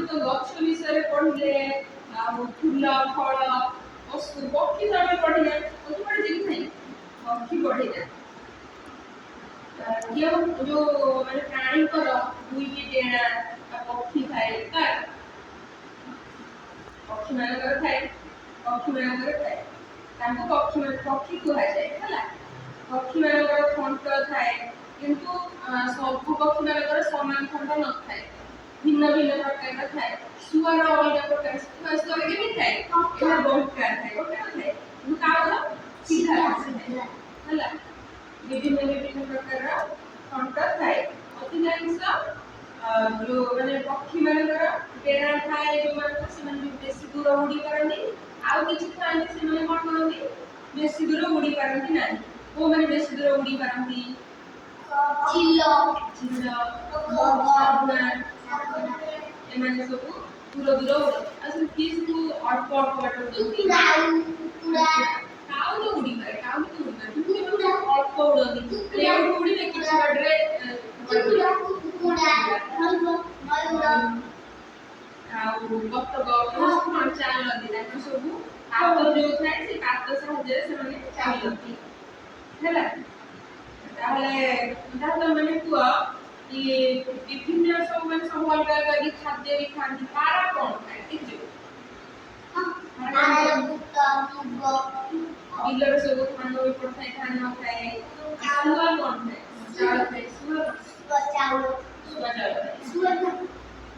ତ ଗଛ ବିଷୟରେ ପଢିଲେ, ଆଉ ଫୁଲ, ଫଳ, ପଶୁ ପକ୍ଷୀ ତ ଆମେ ପଢିଲେ। ପକ୍ଷୀ ପଢିଛେ କି ନାହିଁ? ପକ୍ଷୀ ପଢିଲେ। କେଉଁ ଯୋଉ ମାନେ ପ୍ରାଣୀଙ୍କର ଦୁଇଟି ଡେଣା ବା ପକ୍ଷୀ ଥାଏ? କାର? ପକ୍ଷୀ ମାନଙ୍କର ଥାଏ। ପକ୍ଷୀ ମାନଙ୍କର ଥାଏ, ତାଙ୍କୁ ପକ୍ଷୀ ମାନେ ପକ୍ଷୀ କୁହାଯାଏ, ହେଲା। ପକ୍ଷୀ ମାନଙ୍କର ଥଣ୍ଟ ଥାଏ, କିନ୍ତୁ ସବୁ ପକ୍ଷୀ ମାନଙ୍କର ସମାନ ଥଣ୍ଟ ନଥାଏ, ଭିନ୍ନ ଭିନ୍ନ ପ୍ରକାରର ଥାଏ। ଶୁଆର ଅଲଗା ପ୍ରକାର। ଶୁଆର କେମିତି ଥାଏ? ଏହା ବଙ୍କା ଥାଏ, ବଙ୍କା ନଥାଏ, କିନ୍ତୁ କାଉର ସିଧା ଥାଏ, ହେଲା। ବିଭିନ୍ନ ବିଭିନ୍ନ ପ୍ରକାରର ଥଣ୍ଟ ଥାଏ। ଅଧିକାଂଶ ଯୋଉ ମାନେ ପକ୍ଷୀ ମାନଙ୍କର ଡେଣା ଥାଏ ଯୋଉମାନଙ୍କର, ସେମାନେ ବି ବେଶୀ ଦୂର ଉଡି ପାରନ୍ତି। ଆଉ କିଛି ଥାଆନ୍ତି, ସେମାନେ କଣ କରନ୍ତି? ବେଶୀ ଦୂର ଉଡି ପାରନ୍ତି ନାହିଁ। କୋଉମାନେ ବେଶୀ ଦୂର ଉଡି ପାରନ୍ତି? ଚିଲ। ଚିଲ, ବଗ। ଶାଗୁଣା, ଏମାନେ ସବୁ ଦୂର ଦୂର ଉଡ଼ନ୍ତି। ଆଉ ସବୁ କିଏ ସବୁ ଅଳ୍ପ ଅଳ୍ପ ବାଟ ଉଡନ୍ତି? କାଉ, କୁକୁଡ଼ା। କାଉ ତ ଉଡିପାରେ, କାଉ ବି ତ ଉଡିପାରେ, କିନ୍ତୁ ସେମାନେ ସବୁ ଅଳ୍ପ ଉଡନ୍ତି। ମାନେ ଏଇଠୁ ଉଡିବେ, କିଛି ବାଟରେ କୁକୁଡ଼ା, କୁକୁଡ଼ା, ମୟୂର। ଆଉ ବତକ, ଏମାନେ ସବୁ କଣ ଚାଲନ୍ତି। ତାଙ୍କର ସବୁ ପାତ ଯୋଉ ଥାଏ, ସେ ପାତ ସାହାଯ୍ୟରେ ସେମାନେ ଚାଲନ୍ତି, ହେଲା। ତାହେଲେ ତାହେଲେ ତମେ ମାନେ କୁହ କି ବିଭିନ୍ନ ସବୁ ମାନେ ସବୁ ଅଲଗା ଅଲଗା ବି ଖାଦ୍ୟ ବି ଖାଆନ୍ତି। ପାରା କଣ ଖାଏ ଦେଖିଛୁ? ପାରା କଣ ଖାଏ? ବୁଟ, ମୁଗ। ବିଲରେ ସବୁ ଧାନ ବି ପଡିଥାଏ, ଧାନ ଖାଏ। ଶୁଆ କଣ ଖାଏ? ଚାଉଳ ଖାଏ। ଶୁଆ କଣ? ଶୁଆ ଚାଉଳ। ଶୁଆ ଚାଉଳ ଖାଏ। ଶୁଆ।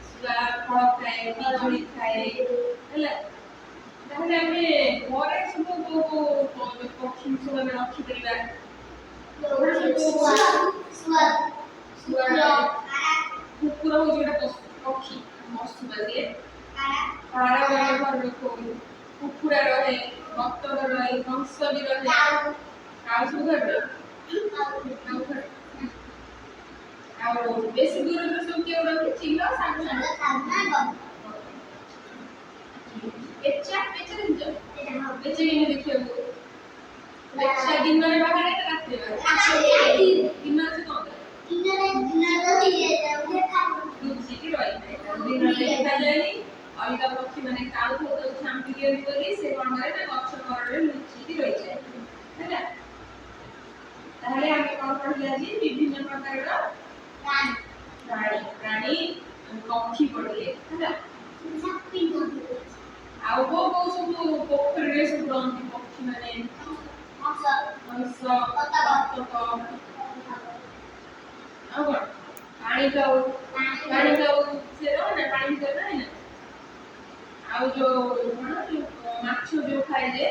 ଶୁଆ ଫଳ ଖାଏ, ପିଜୁଳି ଖାଏ, ହେଲା। ତାହେଲେ ଆମେ ଘରେ ସବୁ କୋଉ କୋଉ ପକ୍ଷୀ ସବୁ ଆମେ ରଖିପାରିବା? ଘରେ ସବୁ କୋଉ କୋଉ? ଶୁଆ। ଶୁଆ କୁକୁର। କୁକୁର ହଉଛି ଗୋଟେ ପଶୁ, ପକ୍ଷୀ, ପଶୁ ବା ସିଏ। ପାରା ଆମେ ଘରେ ରଖୁ, କୁକୁଡ଼ା ରହେ, ବତକ ରହେ, ହଂସ ବି ରହେ। କାଉ। କାଉ ସବୁ ଘରେ ରହେ। କାଉ ଘରେ। ଆଉ ବେଶୀ ଦୂରରେ ସବୁ କିଏ ଉଡ଼ନ୍ତି? ଚିଲ, ଶାଗୁଣା। ପେଚା, ପେଚା ଦେଖିଛ? ପେଚା କେମିତି ଦେଖିବାକୁ? ପେଚା ଦିନରେ ବାହାରେ ନା ରାତିରେ ବାହାରେ? ଦିନରେ ସେ କଣ କରେ? ଲୁଚିକି ରହିଥାଏ, ଦିନରେ ଦେଖାଯାଏନି। ଅଲଗା ପକ୍ଷୀ ମାନେ କାଉ ଫାଉ ତାକୁ ଝାମ୍ପି ଦିଅନ୍ତି ବୋଲି ସେ କଣ କରେ ନା ଗଛ କରରେ ଲୁଚିକି ରହିଯାଏ, ହେଲା। ତାହେଲେ ଆମେ କଣ ପଢିଲେ ଆଜି? ବିଭିନ୍ନ ପ୍ରକାରର ପ୍ରାଣୀ ପ୍ରାଣୀ ପକ୍ଷୀ ପଢିଲେ, ହେଲା। ଆଉ କୋଉ କୋଉ ସବୁ ପୋଖରୀରେ ସବୁ ରହନ୍ତି ପକ୍ଷୀ ମାନେ? ହଂସ, ବତକ, ଆଉ କଣ? ପାଣି କାଉ। ପାଣି କାଉ ସେ ରହେ ନା, ପାଣି ଭିତରେ ରହେ ନା। ଆଉ ଯୋଉ କଣ, ଯୋଉ ମାଛ ଯୋଉ ଖାଏ ଯେ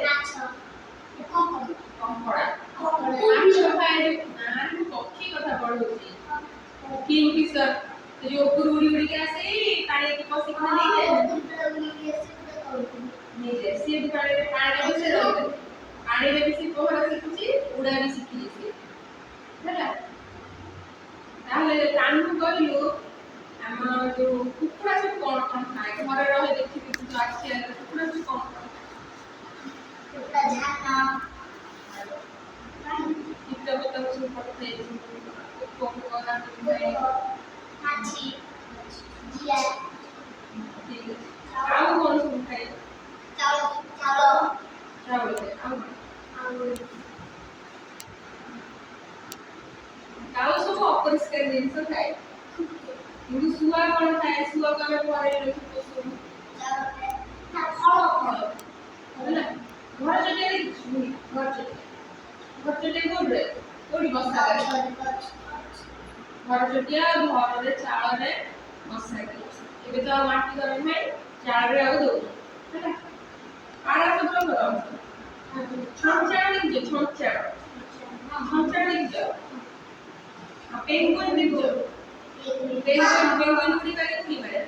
କଙ୍କଡା, ମାଛ ଖାଏ ଯୋଉ। ନା, ମୁଁ ପକ୍ଷୀ କଥା ପଢଉଛି। କିଙ୍ଗ ଫିସର, ସେ ଯୋଉ ଉପରୁ ଉଡି ଉଡିକି ଆସେ, ପାଣିରେ ପଶିକିନା ନେଇଯାଏ, ନେଇଯାଏ। ସିଏ ବି ପାଣିରେ ପାଣିରେ ବି ସେ ରହିଥାଏ। ପାଣିରେ ବି ସେ ପହଁରା ଶିଖୁଛି, ଉଡା ବି ଶିଖିଛି ସିଏ, ହେଲା। ତାହେଲେ କାହ୍ନୁ, କହିଲୁ, ଆମ ଯୋଉ କୁକୁଡ଼ା ସବୁ କଣ କଣ ଖାଏ? ଘରେ ରହେ, ଦେଖିଥିବୁ ତୁ ଆଖି ଆଗରେ। କୁକୁଡ଼ା ସବୁ କଣ କଣ ଖାଏ? କୀଟ ପତଙ୍ଗ ସବୁ ପଡ଼ିଥାଏ, ପୋକ ଫୋକ ତାକୁ ଖାଏ। ଠିକ ଅଛି। ଆଉ କଣ ସବୁ ଖାଏ? ଚାଉଳ ଖାଏ। ଆଉ କଣ? କାଉ ସବୁ ଅପରିଷ୍କାର ଜିନିଷ ଖାଏ, କିନ୍ତୁ ଶୁଆ କଣ ଖାଏ? ଶୁଆକୁ ଆମେ ଘରେ ରଖି ପୋଷୁ। ଫଳ, ହେଲା। ଘର ଚଟିଆ ଦେଖିଛୁ? ଘର ଚଟିଆ, ଘର ଚଟିଆ କୋଉଠି ରହେ? କୋଉଠି ବସା କରେ? ଘର ଚଟିଆ ଘରରେ ଚାଳରେ ବସା କରେ। ଏବେ ତ ଆଉ ମାଟି ଘର ନାହିଁ, ଚାଳରେ ଆଉ ଦଉନି, ହେଲା। ପାରା ସବୁ ରଙ୍ଗର। ଛଞ୍ଚାଣ ଦେଖିଛ? ଛଞ୍ଚାଣ, ଛଞ୍ଚାଣ ଦେଖିଛ? ଆଉ ପେଙ୍ଗୁଇନ ଦେଖିଛ? ପେଙ୍ଗୁଇନ, ପେଙ୍ଗୁଇନ ଉଡ଼ିପାରେ, ଉଡ଼ିପାରେ?